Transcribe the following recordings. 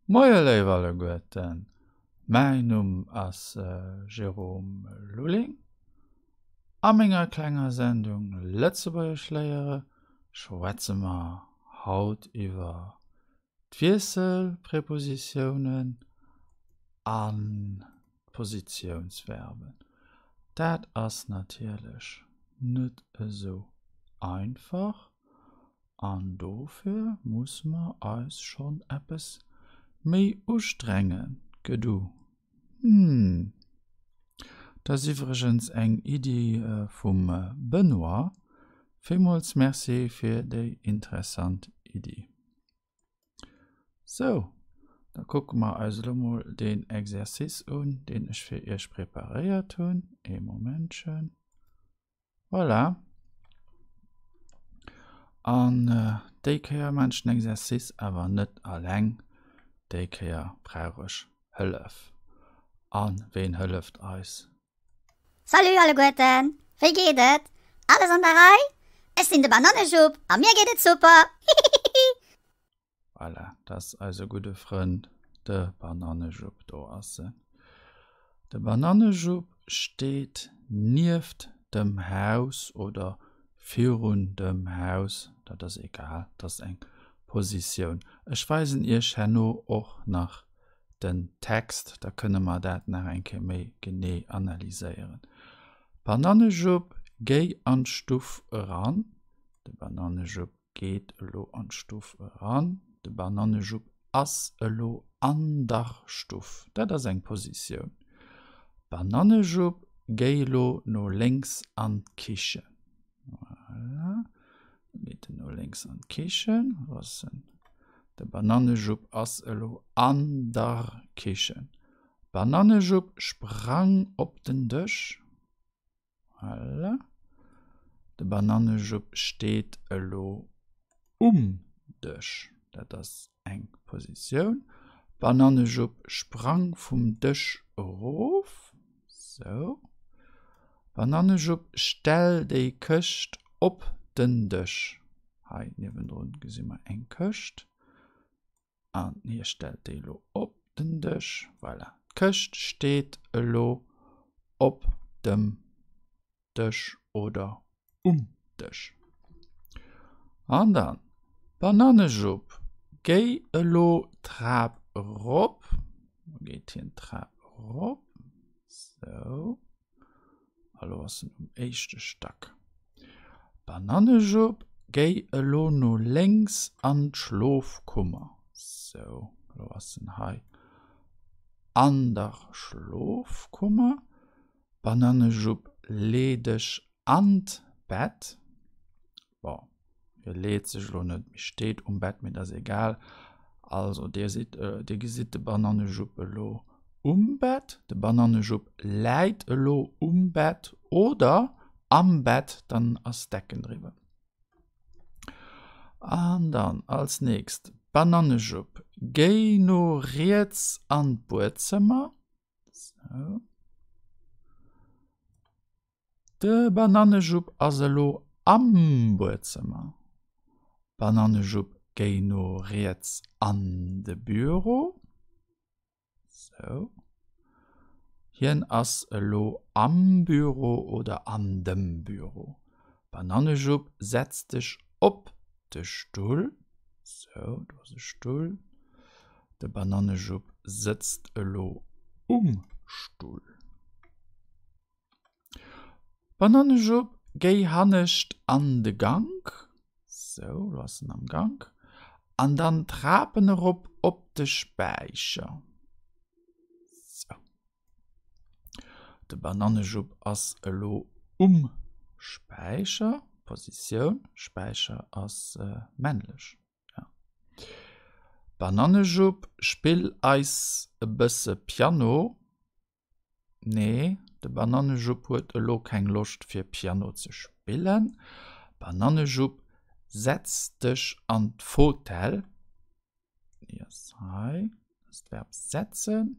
Moie léif alleguerten, mäin Numm ass Jérôme Lulling. A menger klenger Sendung Lëtzebuergesch léiere schwätze mer haut iwwer d'Wiesselprepositiounen an d'Positiounsverben. Dat ass natierlech net esou einfach. An dofir muss mer eis schonn eppes méi ustrengen, gedu? Hm. Dat ass iwwregens eng Iddi vum Benoît. Villmools Merci fir déi interessant Iddi. Sou, da kucke mer eis elo mol deen Exercice un, deen ech fir iech preparéiert hunn. Ee Momentchen. Voilà. An déi Kéier maan ech den Exercice awer net alleng. Déi Kéier brauch ech Hëllef. An ween hëlleft eis? Salut alleguerten! Wéi geet et? Alles an der Rei? Ech sinn de Banannejupp a mir geet et super! Hihihihi! Voilà, dat ass eise gudde Frënd de Banannejupp. Do ass en. De Banannejupp steet nieft dem Haus oder virun dem Haus, dat ass egal, dat ass eng Positioun. Ech weisen iech herno och nach den Text, da kënne mer dat nach eng Kéier méi genee analyséieren. Banannejupp, géi an d'Stuff eran. De Banannejupp geet elo an d'Stuff eran. De Banannejupp ass elo an der Stuff. Dat ass eng Positioun. Banannejupp, géi elo no lénks an d'Kichen. Voilà. Da geet en no lénks an d'Kichen. Wou ass en? De Banannejupp ass elo an der Kichen. Banannejupp, sprang op den Dësch. Voilà. De Banannejupp steet elo um Dësch. Dat ass eng Positioun. Banannejupp, sprang vum Dësch erof. Sou. Banannejupp, stell déi Këscht op den Dësch. Hei niewendrun gesi mer eng Këscht. An hie stellt déi elo op den Dësch. Voilà, d'Këscht steet elo op dem Dësch oder um Dësch. An dann, Banannejupp, géi elo d'Trap erop. Da geet hien d'Trap erop. Sou. Elo ass en um éischte Stack. Banannejupp, géi elo no lénks an d'Schlofkummer. Sou, elo ass en hei an der Schlofkummer. Banannejupp, lee dech an d'Bett. Bon, hie leet sech elo net, mee steet um Bett, mee dat ass egal. Also dir sidd, dir gesitt de Banannejupp elo um Bett. De Banannejupp läit elo um Bett oder am Bett, dann ass d'Decken driwwer. An dann als nächst, Banannejupp, géi no riets an d'Buedzëmmer. Sou. De Banannejupp ass elo am Buedzëmmer. Banannejupp, géi no riets an de Büro. Sou. Hien ass elo am Büro oder an dem Büro. Banannejupp, setz dech op de Stull. Sou, do ass e Stull. De Banannejupp sëtzt elo um Stull. Banannejupp, géi hannescht an de Gank, sou, lo ass en am Gank, an dann d'Trapen erop op de Späicher. Sou. De Banannejupp ass elo um Späicher, Positioun, Späicher ass männlech, ja. Banannejupp, spill eis e bësse Piano. Nee, de Banannejupp huet elo keng Loscht fir Piano ze spillen. Banannejupp, setz dech an d'Fotell. Déi ass hei, dat ass d'Verb setzen.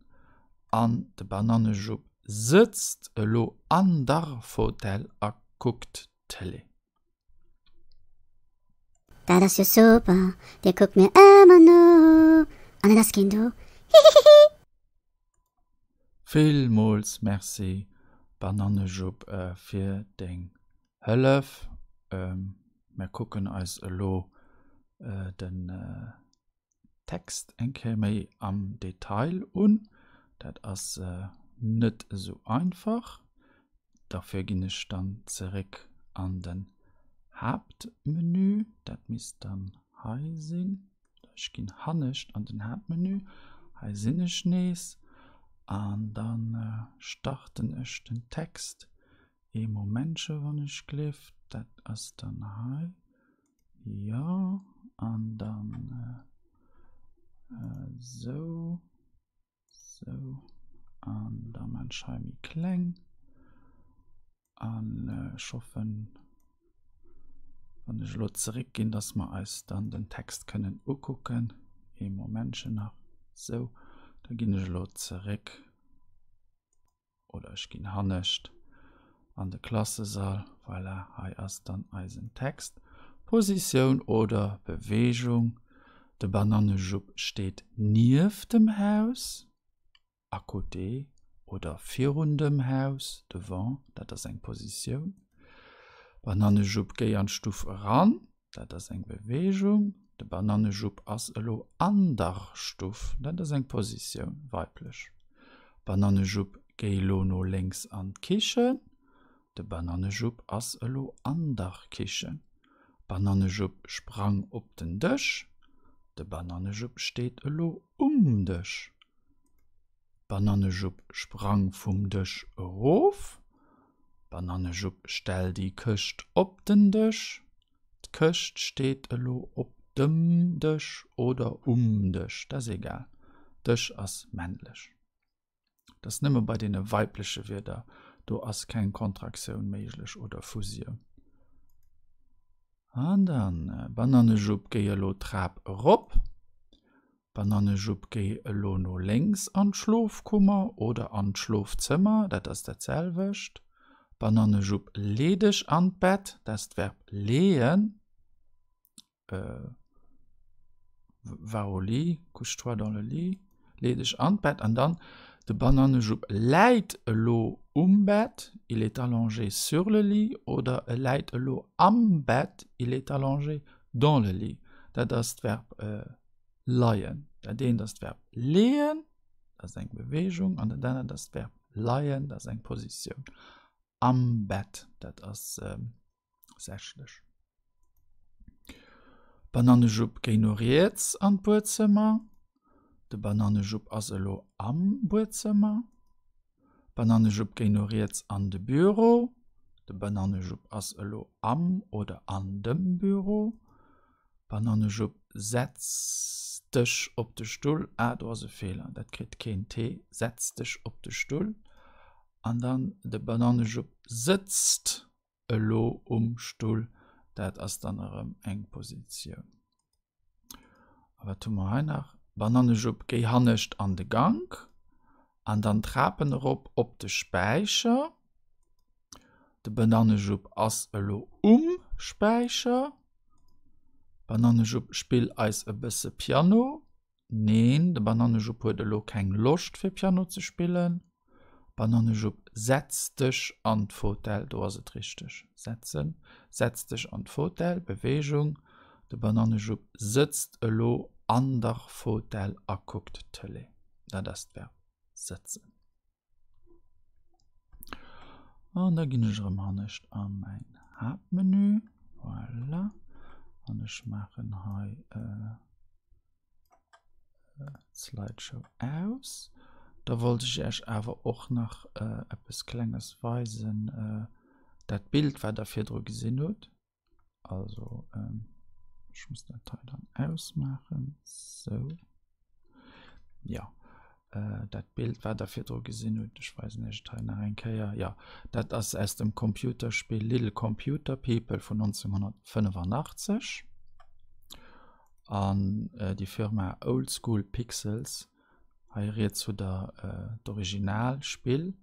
An de Banannejupp sëtzt elo an der Fotell a kuckt d'Tëlee. Dat ass jo super, dir kuckt mir ëmmer no. An et ass keen do. Hihihihi. Villmools Merci Banannejupp fir deng Hëllef. Mär kucken eis elo den Text eng Kéier méi am Detail un. Dat ass net esou einfach. Derfir ginn ech dann zeréck an den Haaptmenü. Dat misst dann hei sinn. Ech ginn hannescht an den Haaptmenü. Hei sinn ech nees. An dann starten ech den Text. Ee Momentche wann ech gleef. Dat ass dann hei. Jo, an dann esou. Sou, an da man ech hei méi kleng. An ech hoffen, wann ech elo zeréck ginn, dass mer eis dann den Text kënnen ukucken. Ee Momentchen nach. Sou, da ginn ech elo zeréck. Oder ech ginn hannescht an de Klassesall. Voilà, hei ass dann eisen Text. Positioun oder Beweegung, De Banannejupp steet nieft dem Haus, à côté, oder virun dem Haus, devant, dat ass eng Positioun. Banannejupp, géi an d'Stuff eran. Dat ass eng Beweegung. De Banannejupp ass elo an der Stuff. Dat ass eng Positioun, weiblech. Banannejupp, géi elo no lénks an d'Kichen. De Banannejupp ass elo an der Kichen. Banannejupp, sprang op den Dësch. De Banannejupp steet elo um Dësch. Banannejupp, sprang vum Dësch erof. Banannejupp, stell déi Këscht op den Dësch. D'Këscht steet elo op dem Dësch oder um Dësch, dat ass egal. Dësch ass männlech. Dat ass nëmme bei deene weibleche Wierder, do ass keng Kontraktioun méiglech oder Fusioun. An dann, Banannejupp, géi elo d'Trap erop. Banannejupp, géi elo no lénks an d'Schlofkummer oder an d'Schlofzëmmer, dat ass dat selwecht. Banannejupp, lee dech an d'Bett, dat ass d'Verb leeën. Va au lit, couche-toi dans le lit, lee dech an d'Bett. An dann, de Banannejupp läit elo um Bett, il est allongé sur le lit, oder e läit elo am Bett, il est allongé dans le lit. Dat ass d'Verb leien. Dat eent ass d'Verb leeën, dat ass eng Beweegung, an dat anert ass d'Verb leien, dat ass eng Positioun. Am Bett, dat ass sächlech. Banannejupp géi no riets an d'Buedzëmmer. De Banannejupp ass elo am Buedzëmmer. Banannejupp géi no riets an de Büro. De Banannejupp ass elo am oder an dem Büro. Banannejupp setz dech op de Stull. Ah, do ass e Feeler, dat kritt keen T. Setz dech op de Stull. An dann de Banannejupp sëtzt elo um Stull. Dat ass dann erëm eng Positioun. A wat hu mer hei nach? Banannejupp géi hannescht an de Gank an dann d'Trapen erop op de Späicher. De Banannejupp ass elo um Späicher. Banannejupp, spill eis e bësse Piano. Neen, de Banannejupp huet elo keng Loscht fir Piano ze spillen. Banannejupp, setz dech an d'Fotell. Do ass et richteg, setzen. Setz dech an d'Fotell, Beweegung. De Banannejupp sëtzt elo an der Fotell a kuckt d'Tëlee. Dat ass d'Verb sëtzen. An da ginn ech erëm hannescht a mäin Haaptmenü. Voilà. An ech maachen hei d'Slideshow aus. Da wollt ech Iech awer och nach eppes Klenges weisen. Dat Bild, wat Der virdru gesinn hutt. Also ähm, ech muss dat hei dann ausmaachen. Sou. Ja. Äh, dat Bild wat der virdru gesinn hutt, ech weisen iech et hei nach eng Kéier. Ja, dat ass aus dem Computerspill Little Computer People vun 1985. An äh, déi Firma Old School Pixels, hei riets hutt der äh, d'Originalspill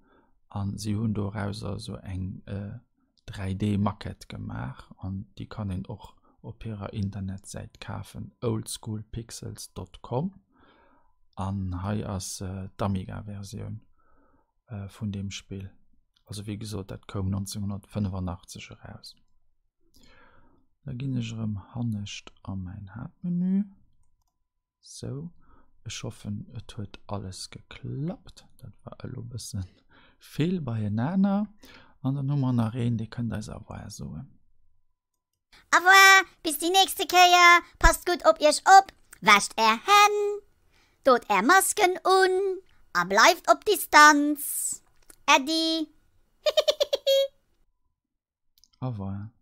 an si hunn dorauser sou eng äh, 3D-Maquette gemaach an déi kann een och op hirer Internetsäit kafen, oldschoolpixels dot com. An hei ass d'Amiga-Versioun vun deem Spill. Also wéi gesot, dat koum 1985 eraus. Da ginn ech erëm hannescht a mäin Haaptmenü. Sou, ech hoffen et huet alles geklappt. Dat war elo bëssen vill beienaner. An dann hu mer nach een, dee kënnt eis Au revoir soen. Au revoir, bis déi nächste Kéier, passt gutt op iech op, wäscht är Hänn, dot är Masken un a bleift op Distanz. Äddi. Hihihihi. Au revoir.